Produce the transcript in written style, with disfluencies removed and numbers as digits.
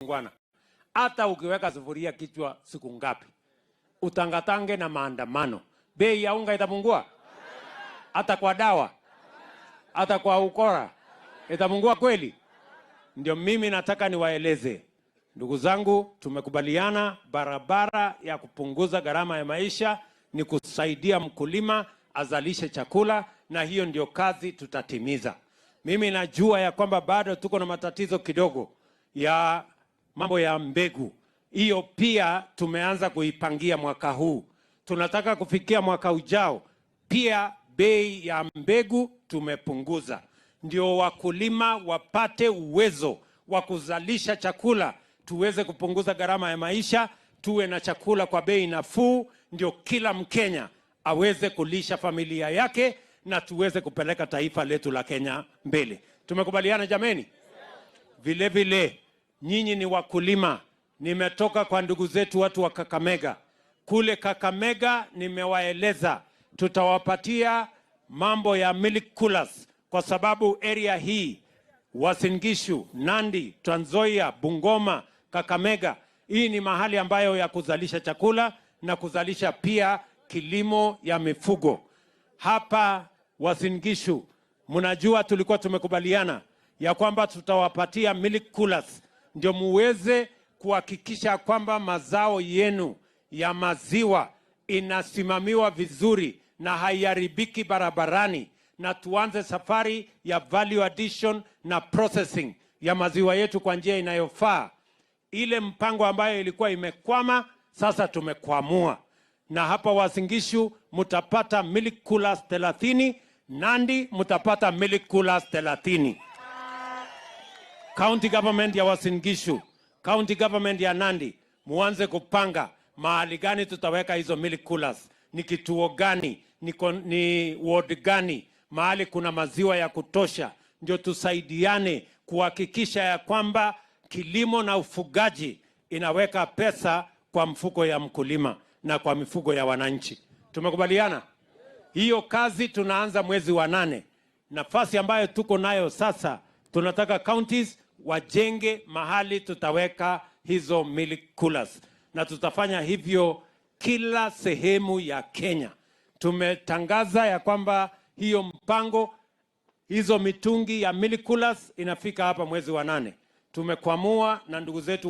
Waungwana, hata ukiweka sufuria kichwa siku ngapi, utangatange na maandamano, bei ya unga itapungua? Hata kwa dawa, hata kwa ukora itapungua kweli? Ndio mimi nataka niwaeleze ndugu zangu, tumekubaliana barabara ya kupunguza gharama ya maisha ni kusaidia mkulima azalishe chakula, na hiyo ndio kazi tutatimiza. Mimi najua ya kwamba bado tuko na matatizo kidogo ya mambo ya mbegu. Hiyo pia tumeanza kuipangia mwaka huu. Tunataka kufikia mwaka ujao pia bei ya mbegu tumepunguza, ndio wakulima wapate uwezo wa kuzalisha chakula, tuweze kupunguza gharama ya maisha, tuwe na chakula kwa bei nafuu, ndio kila Mkenya aweze kulisha familia yake na tuweze kupeleka taifa letu la Kenya mbele. Tumekubaliana jameni? Vile vile nyinyi ni wakulima. Nimetoka kwa ndugu zetu watu wa Kakamega. Kule Kakamega nimewaeleza tutawapatia mambo ya milk coolers, kwa sababu area hii Uasin Gishu, Nandi, Trans Nzoia, Bungoma, Kakamega, hii ni mahali ambayo ya kuzalisha chakula na kuzalisha pia kilimo ya mifugo. Hapa Uasin Gishu, mnajua tulikuwa tumekubaliana ya kwamba tutawapatia milk coolers ndio muweze kuhakikisha kwamba mazao yenu ya maziwa inasimamiwa vizuri na haiharibiki barabarani, na tuanze safari ya value addition na processing ya maziwa yetu kwa njia inayofaa. Ile mpango ambayo ilikuwa imekwama, sasa tumekwamua, na hapa Uasin Gishu mtapata milk coolers 30, Nandi mtapata milk coolers 30. County government ya Uasin Gishu, county government ya Nandi, muanze kupanga mahali gani tutaweka hizo milk coolers, ni kituo gani, ni ward gani, mahali kuna maziwa ya kutosha, ndio tusaidiane kuhakikisha ya kwamba kilimo na ufugaji inaweka pesa kwa mfuko ya mkulima na kwa mifuko ya wananchi. Tumekubaliana? Hiyo kazi tunaanza mwezi wa 8. Nafasi ambayo tuko nayo sasa, tunataka counties wajenge mahali tutaweka hizo milk coolers, na tutafanya hivyo kila sehemu ya Kenya. Tumetangaza ya kwamba hiyo mpango, hizo mitungi ya milk coolers inafika hapa mwezi wa 8. Tumekwamua na ndugu zetu